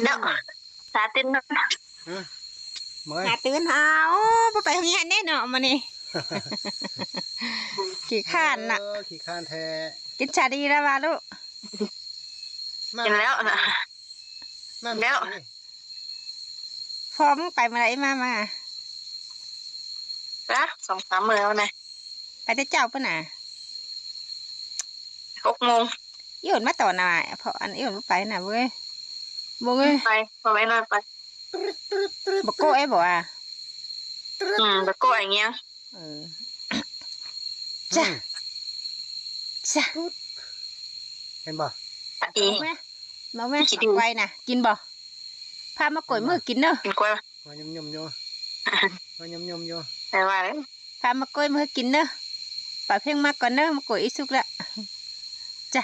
ເນາະ ຕາຕື່ນນອນ ຮະ ເມື່ອຍ ຕາຕື່ນ ອ້າວ ບໍ່ໄປໂຮງຮຽນເດ້ເນາະມື້ນີ້ ຂີ້ຄ້ານນະ ເອີ ຂີ້ຄ້ານແທ້ ກິນຊາດີແລ້ວຫວາລູກ? ກິນແລ້ວນະ ແລ້ວ ພໍມຶງໄປມື້ໃດມາ ມາ ກະສອງສາມມື້ແລ້ວນະ ໄປແຕ່ເຊົ້າພຸ້ນນະ ຫົກໂມງ ອີ່ຫຸ່ນມາຕອນນະ ເພາະອັນອີ່ຫຸ່ນບໍ່ໄປນະເວີຍ ບໍ່ເວີຍ ໄປ ບໍ່ໄປນອນໄປ ບັກໂກ້ໄອ້ບໍ່ອະ ອືມ ບັກໂກ້ໄອ້ງຽງ ເອີ ຈ້ະ ອືມ ຈ້ະ ເຫັນບໍ່ ອີ ມາແມ່ ມາແມ່ ກິນ ໄວ້ນະ ກິນບໍ່? ພາມາກົຍມືກິນເດີ ກິນກ້ວຍ ມາຫຍຸ່ມໆຢູ່ ມາຫຍຸ່ມໆຢູ່ ໄປວ່າເດີ ພາມາກົຍມືກິນເດີ ປາເພັງມາກ່ອນເດີ ມາກົຍອີສຸກລະ ຈ້ະ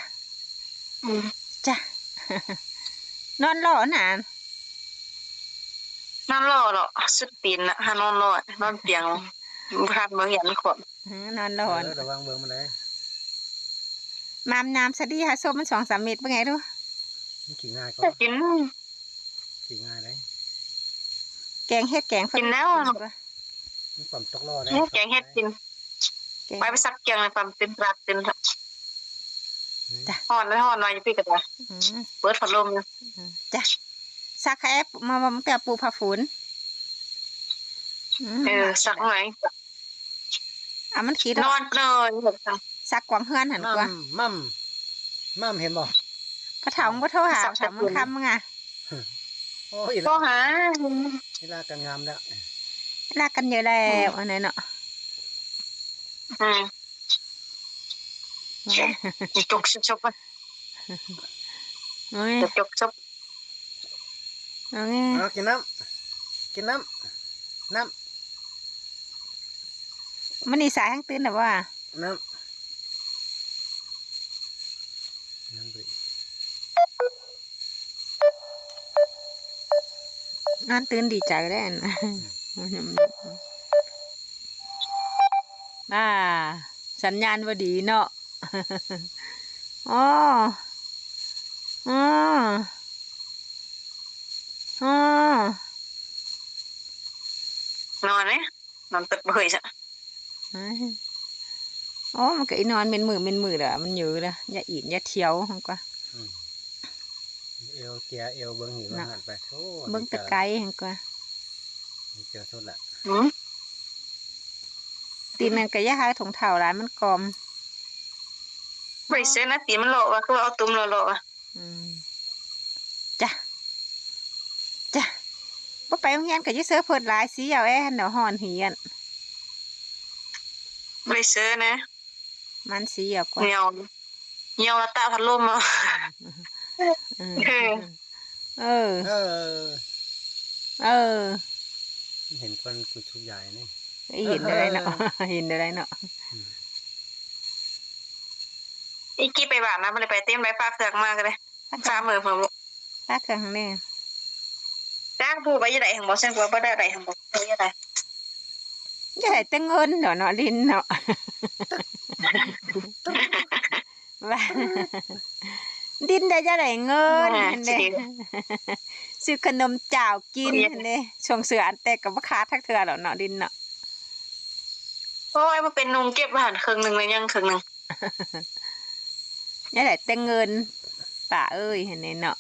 ອືມ ຈ້ະ ນອນຫຼໍ່ນະ ນອນຫຼໍ່ເນາະ ສຸດຕີນນະ ຫານອນຫຼໍ່ ນອນຕຽງ ບໍ່ທັນເບິ່ງຫຍັງຂອງ ອືມ ນອນຫຼໍ່ ເອີ ລະວັງເບິ່ງມັນເດີ ມາມນ້ຳສະດີ ຫາສົບມັນສອງສາມເມັດ ເບິ່ງໃຫ້ດູ ມັນຂີ້ງາຍກໍ ກິນ ຂີ້ງາຍເດ້ ແກງເຫັດແກງ ກິນແລ້ວ ມັນຄວາມຕົກລໍ້ໄດ້ ເຮັດແກງເຫັດກິນ ແກງ ໄປ ໄປສັກກຽງ ຄວາມເຕັມປາກເຕັມ ອືມ ຈ້ະ ຮ້ອນ ຮ້ອນວ່າຢູ່ພີ້ກໍໄດ້ ອືມ ເປີດພັດລົມ ອືມ ຈ້ະ ສັກໃຫ້ ມາ ມາແຕ່ປູຜ້າຝຸ່ນ ອືມ ເອີ ສັກໃຫ້ ອ່ະ ມັນຂີ້ ນອນເລີຍ ສັກກວາງເຮືອນຫັ້ນກວ່າ ໝ່ຳ ໝ່ຳ ໝ່ຳ ເຫັນບໍ່? ພໍ່ເຖົ້າ ບໍ່ໂທຫາ ພໍ່ເຖົ້າບຸນຄຳ ມຶງອະ ໂອ້ຍ ໂທຫາ ເວລາກັນງາມແລ້ວ ເວລາກັນເຢີະແລ້ວ ອືມ ອັນນັ້ນເນາະ ອືມ ຈົກຊຸບໆ ໂອ້ຍ ຈົກຊຸບ ເອົາແນ່ ເອົາ ກິນນ້ຳ ກິນນ້ຳ ນ້ຳ ມື້ນີ້ສາຍທັງຕື່ນນະບໍ່? ນ້ຳ ນ້ຳ ນອນຕື່ນດີໃຈແລ້ວ ອ່າ ສັນຍານບໍ່ດີເນາະ ອໍ ອໍ ອໍ ນອນເດ້ ນອນເຕີດເບີຍຊະ ໂອ້ ມັນກະອີນອນເມັນມືເມັນມືລະ ມັນຢູ່ລະ ຢ່າອີນຢ່າທ່ຽວຫັ້ນກວ່າ ອືມ ເອວເກຍເອວເບິ່ງຫີເບິ່ງຫັ້ນໄປ ໂອ້ ເບິ່ງແຕ່ໄກຫັ້ນກວ່າ ເຈີສຸດລະ ອືມ ຕີນນັ້ນກະຢ່າໃຫ້ຖົງເຖົ້າຫຼາຍ ມັນກ່ອມ ບໍ່ໄດ້ເຊີນນະ ຕີນມັນເລາະວ່າ ຄືວ່າເອົາຕຸ່ມເລາະໆວ່າ ອືມ ຈ້ະ ຈ້ະ ບໍ່ໄປໂຮງຮຽນກໍຢ່າເຊີເພິດຫຼາຍ ສີຢຽວແອຫັ້ນດອກ ຮ້ອນຮຽນ ບໍ່ໄດ້ເຊີນະ ມັນສີຢຽວກວ່າ ຍ່ຽວ ຍ່ຽວລະຕະພັດລົມເນາະ ເອີ ເອີ ເອີ ເອີ ເອີ ເຫັນຄວັນກຸດຊຸກຢາຍນີ້ ເຫັນໄດ້ເນາະ ເຫັນໄດ້ເນາະ ອືມ ອີກກີ້ໄປບ້ານນະ ບໍ່ໄດ້ໄປເຕັມໄດ້ ຝາກເຄື່ອງມາກໍໄດ້ ຝາກເຄື່ອງ ສາມມື້ພຸ້ນ ຝາກເຄື່ອງຫັ້ນແດ່ ຈັກຜູ້ໄປຢູ່ໃດຫັ້ນບໍ່ ຊັ້ນກວ່າບໍ່ໄດ້ໃດຫັ້ນບໍ່ ໄປຢູ່ໃດ ຢາກໄດ້ແຕ່ເງິນດອກເນາະ ດິນເນາະ ວ່າ ດິນໄດ້ ຢາກໄດ້ເງິນຫັ້ນເດ້ ຊື້ຂະໜົມຈ້າວກິນຫັ້ນເດ້ ຊ່ວງເສືອອັນແຕກກໍບໍ່ຂາດຈັກເທື່ອດອກເນາະ ດິນເນາະ ໂອ້ຍ ບໍ່ເປັນນຸ່ງ ເກັບໄວ້ຫັ້ນເຄິ່ງໜຶ່ງ ແລ້ວຍັງເຄິ່ງໜຶ່ງ ຢ່າໄດ້ແຕ່ເງິນ ປ້າເອີຍ ຫັ້ນແຫຼະເນາະ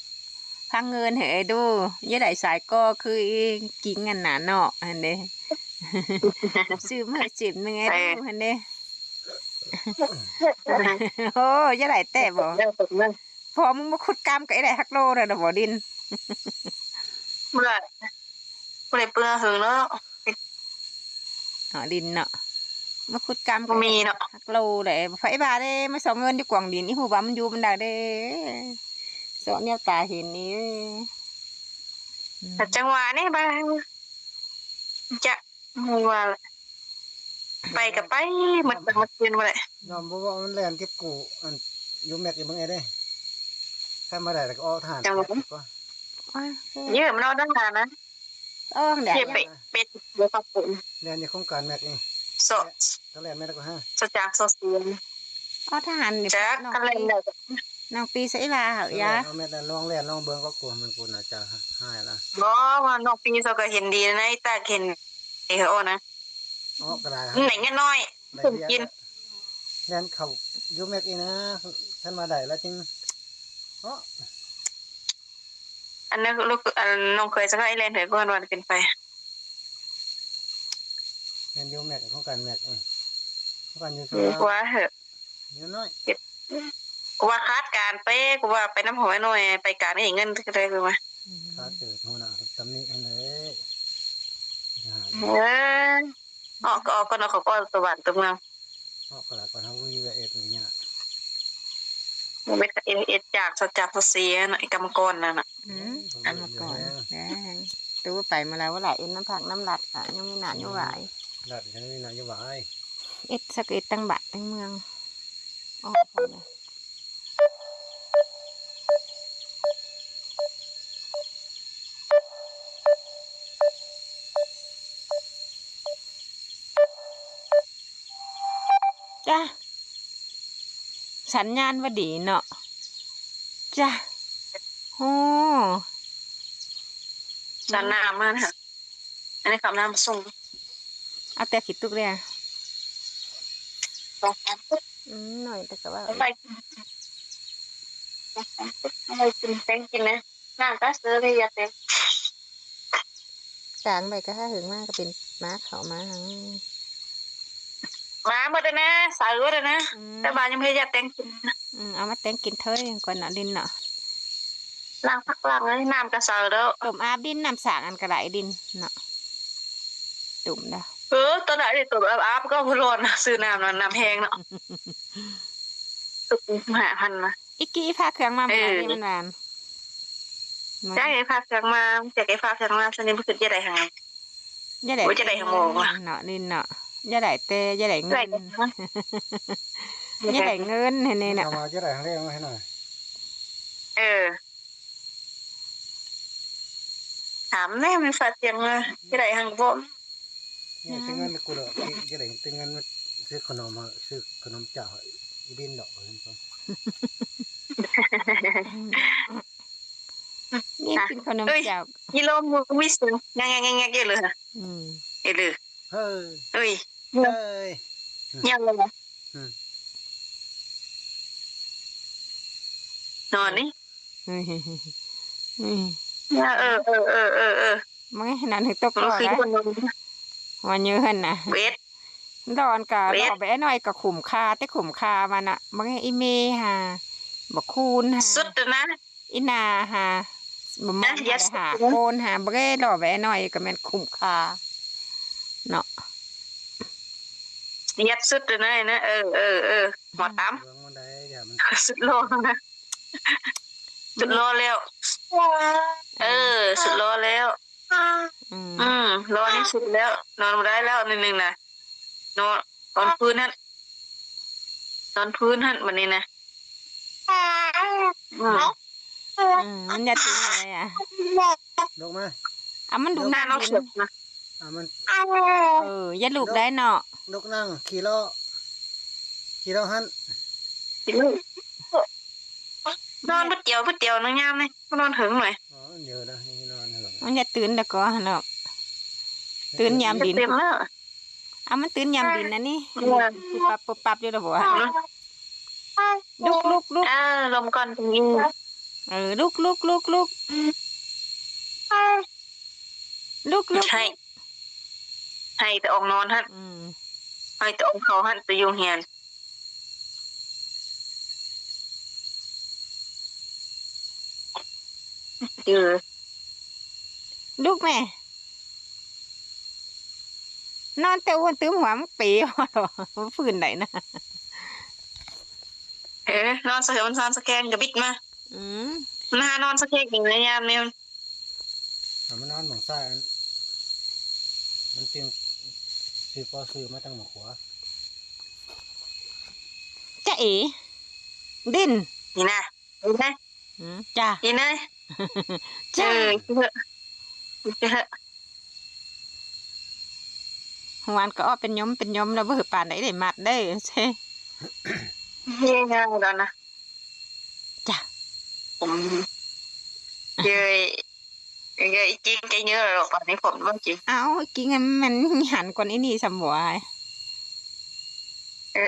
ພາເງິນໃຫ້ເອື້ອຍດູ ຢ່າໄດ້ສາຍກໍຄືອີກິ່ງຫັ້ນນະເນາະ ຫັ້ນເດ້ ຊື້ມາໃຫ້ເຈັບໜຶ່ງເອື້ອຍດູ ຫັ້ນເດ້ ໂອ້ ຢ່າໄດ້ແຕ່ບໍ່ ພໍ່ມຶງມາຂຸດກຳກໍໄດ້ຮັກໂລແລ້ວບໍ່ດິນ ບໍ່ໄດ້ ບໍ່ໄດ້ເປືອງເຫິງເນາະ ເນາະ ດິນເນາະ ມາຂຸດກຳກໍມີເນາະ ຮັກໂລແຫຼະ ໃຜວ່າເດ້ ມາຊອກເງິນຢູ່ກວາງດິນ ອີ່ຫູວ່າມັນຢູ່ບັນດາເດ້ ເສາະແນວຕາເຫັນນີ້ ອືມ ຈັງຫວະນີ້ບາ ຈະ ບໍ່ວ່າ ໄປກໍໄປ ໝົດມື້ໝົດຄືນບໍ່ໄດ້ ຍອມບໍ່ເວົ້າ ມັນແລ່ນເກັບກູ້ ອັນ ຢູ່ແມັກຢູ່ເບິ່ງແອເດ້ ຄັນບໍ່ໄດ້ແລ້ວກໍອອກທະຫານ ຈັງຫວະ ເອີ ມັນອອກທະຫານນະ ອອກແລ້ວ ເຮັດເປັດ ເປັດບໍ່ປັບປຸງ ແລ່ນຢູ່ໂຄງການແມັກນີ້ ເສາະ ຕ້ອງແລ່ນແມັກແລ້ວກໍຫາ ສະຈາກ ສະເສຍ ອອກທະຫານນີ້ ຈັກ ເນາະ ຄັນແລ່ນໄດ້ ນ້ອງປີໃສ່ວ່າເຮົາຢາ ເອົາແມ່ນລອງແລ່ນລອງເບິ່ງກໍ ກົວມັນ ກູໜ້າຈະຮ້າຍລະ. ບໍ່ ວ່ານ້ອງປີເຂົາກໍເຫັນດີໃນຕາເຫັນເອເຮົານະ ອອກກໍໄດ້ ມັນໄດ້ເງິນນ້ອຍ ໄດ້ເວຍ ກິນ ແລ່ນເຂົ້າຢູ່ແມັກອີກນະ ຄັນວ່າໄດ້ລະຈຶ່ງ ເນາະ ອັນນັ້ນລູກ ອັນນ້ອງເຂຍສະໃພ້ແລ່ນໃຫ້ກ່ອນວ່າເປັນໄປ ແມ່ນຢູ່ແມັກ ຂອງກັນແມັກ ເອີ ຂອງກັນຢູ່ ເອີ ສວນ ວ່າເຖາະ ເງິນນ້ອຍ ເຮັດ ວ່າຂາດການໄປ ວ່າໄປນຳຫົວໜ່ວຍ ໄປການນີ້ເງິນກໍໄດ້ວ່າ ຂາດເຈີຫົວໜ້າຕຳໜິຫັ້ນແຫຼະ ເອີ ອອກກໍອອກກ່ອນເນາະ ເຂົາກໍອອກແຕ່ບ້ານແຕ່ເມືອງ ອອກກໍລະກ່ອນ ເຮົາບໍ່ມີເວລາເຮັດຫຍັງຍາກ ບໍ່ແມ່ນເຮັດຈາກ ຈາກພາສີນະ ກຳມະກອນນັ້ນນະ ອືມ ກຳມະກອນແຮງ ຕູ້ໄປມາແລ້ວວ່າຫຼາຍ ເອັດນຳພັກນຳລັດກະຍັງມີໜ້າຢູ່ຫວາຍ ລັດຍັງມີໜ້າຢູ່ຫວາຍ ເອັດສັກເອັດຕັ້ງບ້ານຕັ້ງເມືອງ ອອກ ຈ້າ ສັນຍານວ່າດີເນາະ ຈ້າ ໂອ້ ສັນນາມານະ ອັນນີ້ເຂົ້ານ້ຳມາສົ່ງ ເອົາແຕ່ຂີ້ຕຸກເດ້ ສອງສາມ ອືມ ໜ້ອຍແຕ່ກໍວ່າ ໄປ ໄປກິນແຕງກິນນະ ນ້ຳກະເຊີເລີຍ ຢາກແຕງ ຕາງໄປກະຫາເຫິງມາກະເປັນ ມາເຂົ້າມາ ມາໝົດແລ້ວນະ ໃສໝົດແລ້ວນະ ອືມ ແຕ່ວ່າຍັງບໍ່ເຮັດຢາກແຕງກິນ ອືມ ເອົາມາແຕງກິນເທີຍກ່ອນເນາະ ດິນເນາະ ລ້າງຜັກລ້າງເອີຍ ນ້ຳກະເຊົາແລ້ວ ຕົ້ມອາບດິນ ນ້ຳສາງອັນກະໄດ້ດິນເນາະ ຕົ້ມເດີ ເອີ ຕອນນັ້ນໄດ້ຕົ້ມອາບ ອາບກໍບໍ່ຮ້ອນ ຊື້ນ້ຳ ນ້ຳແຮງເນາະ ຕຸກຫ້າພັນນະ ອີກກີ້ພາເຄື່ອງມາ ເອີ ມື້ນັ້ນນີ້ມັນວ່າ ຈັກໃຫ້ພາເຄື່ອງມາ ຈັກໃຫ້ພາເຄື່ອງມາ ຊັ້ນນີ້ບໍ່ຄິດຈະໄດ້ຫຍັງ ຢ່າໄດ້ ໂອ້ຍ ຈະໄດ້ຫຍັງບໍ່ວະ ເນາະ ດິນເນາະ ຢ່າໄດ້ແຕ່ ຢ່າໄດ້ເງິນ ຢ່າໄດ້ເງິນໃຫ້ແນ່ນະ ເອົາມາຈະໄດ້ຫຍັງແລ້ວໃຫ້ໜ້ອຍ ເອີ ຖາມແນ່ ມັນຝາກຫຍັງມາ ຈະໄດ້ຫຍັງບໍ່ ນີ້ ເງິນກູດອກ ຈະໄດ້ແຕ່ເງິນມາຊື້ຂະໜົມ ຊື້ຂະໜົມເຈົ້າ ອີດິນດອກ ນີ້ກິນຂະໜົມເຈົ້າ ອີລົມມີສຽງແງກໆໆໆ ເອີ ອືມ ເອີ ເອີ ເອີ ເອີ ຍັງບໍ່ ອືມ ນອນນີ້ ເອີ ເອີ ເອີ ເອີ ມັນນັ້ນຄືຕົກ ມັນຄືຄົນນອນ ມັນຢູ່ຫັ້ນນະ ເວັດ ດອນກະ ເວັດ ດອກໄປໜ້ອຍກະຄຸ້ມຄ່າ ແຕ່ຄຸ້ມຄ່າມັນນະ ມັນອີເມຫາ ບັກຄູນຫາ ສຸດນະ ອີນາຫາ ບໍ່ມາຫາ ໂກນຫາ ບໍ່ໄດ້ດອກໄປໜ້ອຍກະແມ່ນຄຸ້ມຄ່າເນາະ ຍັດສຸດນະ ເອີ ເອີ ເອີ ຫົວຕຳ ສຸດຫຼໍ່ນະ ສຸດຫຼໍ່ແລ້ວ ເອີ ສຸດຫຼໍ່ແລ້ວ ອືມ ອືມ ຫຼໍ່ທີ່ສຸດແລ້ວ ນອນບໍ່ໄດ້ແລ້ວ ໜຶ່ງໆນະ ນອນ ນອນພື້ນຫັ້ນ ນອນພື້ນຫັ້ນ ບັດນີ້ນະ ອືມ ອືມ ມັນຢ່າຕີນເລີຍອະ ລຸກມາ ເອົາມັນລຸກນັ່ງດິນ ເອົາມັນ ເອີ ຢ່າລຸກໄດ້ເນາະ ລຸກນັ່ງ ຂີ່ເລາະ ຂີ່ເລາະຫັ້ນ ນອນບາດດຽວ ບາດດຽວນະ ຍາມນີ້ ມານອນເຖິງໜ້ອຍ ອໍ ມັນຢ່າຕື່ນແລ້ວກໍຫັ້ນເນາະ ຕື່ນຍາມດິນ ເຕັມແລ້ວ ເອົາມັນຕື່ນຍາມດິນອັນນີ້ ປຸບປັບປຸບປັບຢູ່ແລ້ວບໍ່ ລຸກ ລຸກ ລຸກ ເອີ ລົມກ່ອນ ເອີ ລຸກ ລຸກ ລຸກ ລຸກ ລຸກ ລຸກ ໃຫ້ ໃຫ້ແຕ່ອອກນອນຫັ້ນ ອືມ ໃຫ້ແຕ່ອອກເຂົ້າຫັ້ນ ໄປຢູ່ໂຮງຮຽນ ເອີ ລຸກແມ່ ນອນແຕ່ອ້ວນຕື່ມຫົວ ມຶງເປບໍ່ ບໍ່ຟື້ນໄດ້ນະ ເອີ ນອນສະເຫີມ ນອນສະແຄງກະບິດມາ ອືມ ມັນຫານອນສະແຄງອີກໃນຍາມນີ້ ເອົາມານອນໝ່ອງຊ້າຍ ມັນຈຶ່ງ ຊື່ກໍຊື່ມາທາງໝ່ອງຂວາ ຈະເອ ດິນ ນີ້ນະ ນີ້ນະ ອືມ ຈ້າ ນີ້ນະ ຈ້າ ເອີ ຫົວມັນກໍອອກເປັນຍົມເປັນຍົມແລ້ວ ເບິ່ງປານໃດໄດ້ມັດເດີ ເຮັດຫຍັງດອນນະ. ຜົມເຍີ້ຍ ເຍີ້ຍອີ່ຈິງແກເຍີ້ຍດອກ ປານນີ້ຜົມບໍ່ຈິງ. ເອົ້າ ອີ່ຈິງຫັ້ນມັນຫັນກວ່ານີ້ຊ້ຳບໍ່ອ້າຍ? ເອີ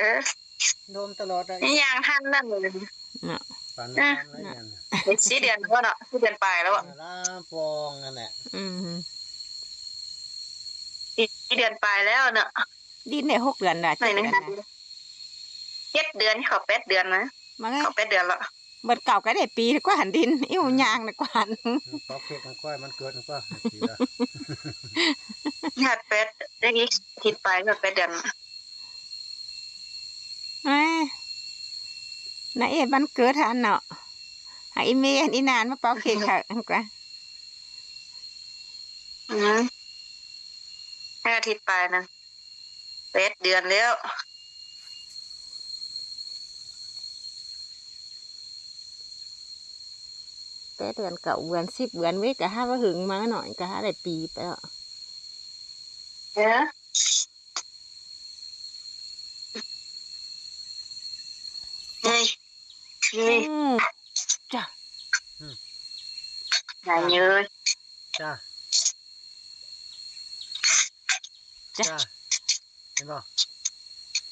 ໂດມຕະຫຼອດໄດ້ ຍັງທັນນັ້ນເນາະ ປານນັ້ນແລ້ວ ສີ່ເດືອນແລ້ວເນາະ ສີ່ເດືອນປາຍແລ້ວ ປອງນັ້ນແຫຼະ ອືມ ສີ່ເດືອນປາຍແລ້ວເນາະ. ດິນໄດ້ຫົກເດືອນລະ ເຈັດເດືອນລະ ເຈັດເດືອນ ເຂົ້າແປດເດືອນນະ ມາເຂົ້າແປດເດືອນລະ ເບິດເກົ່າກໍໄດ້ປີກວ່າຫັ້ນດິນ ອີ່ຫຍັງນະກວ່າຫັ້ນ ອືມ ປອກເຄັກຂອງຂ້ອຍ ມັນເກີດຂອງຂ້ອຍ ຍອດແປດ ໄດ້ອີກທິດປາຍ ຍອດແປດເດືອນ ເອີຍ ນາເອດວັນເກີດຫັ້ນເນາະ ໃຫ້ອີ່ເມ ອີ່ນານມາເປົ່າເຄັກໃຫ້ກວ່າ ອືມ ໃຫ້ອາທິດປາຍນະ. ແປດເດືອນແລ້ວ ແປດເດືອນ ເກົ້າເດືອນ ສິບເດືອນ ເວີຍ ກະຫາວ່າຫຶງມາໜ້ອຍ ກະຫາໄດ້ປີໄປແລ້ວ ເອີ ເອີຍ ເອີຍ ອືມ ຈ້າ ອືມ ນາເອີຍ ຈ້າ. ຈ້າ ເຫັນບໍ່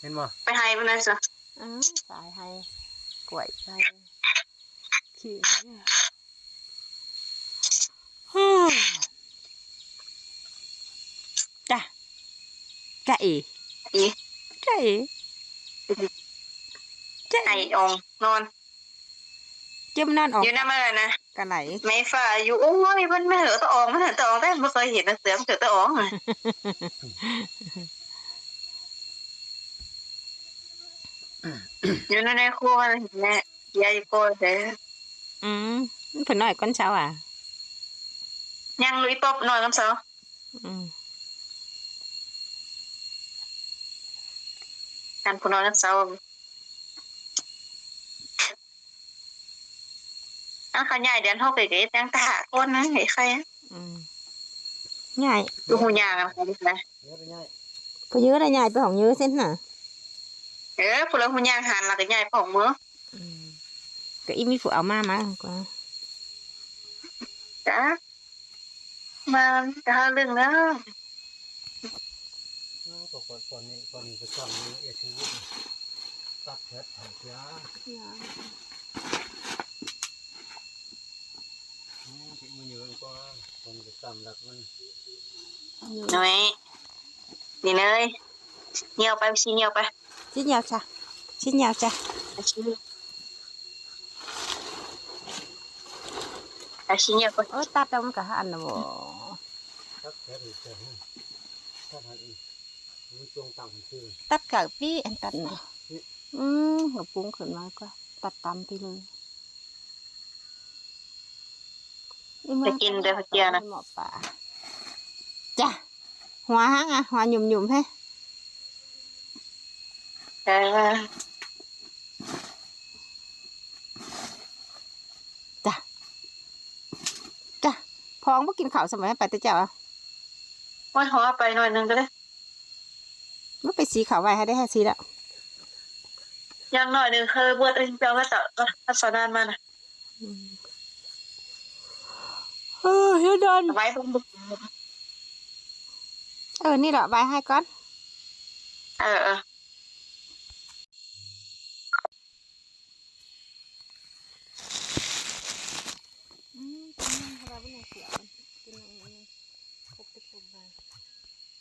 ເຫັນບໍ່ ໄປໄຮ່ພຸ້ນນະຊະ ອືມ ສາຍໄຮ່ ກ້ວຍໄຮ່ ຂີ້ ຈ້າ ຈ້າເອ ເອ ຈ້າເອ ຈ້າເອ ໄອອອງນອນ. ເຈົ້າມານອນອອງ ຢູ່ນຳອັນນັ້ນນະ ກະໄຫຼ ແມ່ຟ້າຢູ່ ໂອ້ຍ ມັນ ມັນເຫີຕະອອງ ມັນເຫີຕະອອງ ແຕ່ບໍ່ເຄີຍເຫັນນະ ເສືອມັນເຫີຕະອອງ ຢູ່ໃນ ໃນຄົວຫັ້ນແຫຼະ ເສຍຢູ່ກ່ອນເດ້ ອືມ ມັນເພິ່ນນ້ອຍກ່ອນເຊົ້າຫວາ ຍັງ ອີປອບນ້ອຍກ່ອນເຊົ້າ ອືມ ກັນຜູ້ນ້ອຍກ່ອນເຊົ້າ. ອ້າວ ເຂົາຍ້າຍເດືອນຫົກ ເອີຍ ກໍຍັງຖ້າກ່ອນນະ ໃຫ້ໄຄ ອືມ ຍ້າຍ ຢູ່ຮູ້ຍ່າງນະ ເອີ ໄປຍ້າຍ ຜູ້ເຢີລະຍ້າຍໄປຫ້ອງເຢີເຊັ່ນນະ ເອີ ຜູ້ລະຮູ້ຍ່າງຫັນລະກໍຍ້າຍໄປຫ້ອງເມືອ ອືມ ກໍອີ່ມີຜູ້ເອົາມາ ມາກວ່າ ຈ້າ. ມາຈະຫາເລື່ອງນະ ເອີ ກໍກ່ອນ ກ່ອນນີ້ ກ່ອນນີ້ໄປຊ້ຳເອຊີວິດ ຕັດແຄດເສຍ ອືມ ຊິມາເຍອະກ່ອນ ກ່ອນໄປຊ້ຳລັກມັນ ນ້ອຍ ນີ້ເລີຍ ຍ່ຽວໄປ ຊິຍ່ຽວໄປ ຊິຍ່ຽວຊະ ຊິຍ່ຽວຊະ ອາຊິຍາກໍ ໂອ້ ຕັດແລ້ວມັນກໍຫັ້ນນະບໍ່ ຕັດແຂນອີກ ຕັດຫັ້ນອີກ ມັນຕົງຕັ້ງຊື່ ຕັດກະປີ້ອັນຕັດນະ ອືມ ກໍປຸງຂຶ້ນມາກວ່າ ຕັດຕຳໄປເລີຍ ໄປກິນເດີ ເຈົ້ານະ ໝໍປາ ຈ້າ. ຫົວຫາງອະ ຫົວຫຍຸ່ມໆ ເຮີ ເອີ ຈ້າ ຈ້າ ພອງບໍ່ກິນເຂົ້າຊະບໍ່ ໃຫ້ໄປແຕ່ເຈົ້າອະ ໂອ້ຍ ເຮົາເອົາໄປໜ້ອຍໜຶ່ງກໍໄດ້ ມັນໄປສີເຂົ້າໄວ້ໃຫ້ໄດ້ ໃຫ້ສີແລ້ວ ຢ່າງໜ້ອຍໜຶ່ງ ເຄີຍເບິດ ເອີ ເຈົ້າ ເຈົ້າ ເຈົ້າສານານມານະ. ອືມ ເອີ ເຮັດດອນ ໄວ້ເບິ່ງ ເອີ ນີ້ລະ ໄວ້ໃຫ້ກ່ອນ ເອີ ເອີ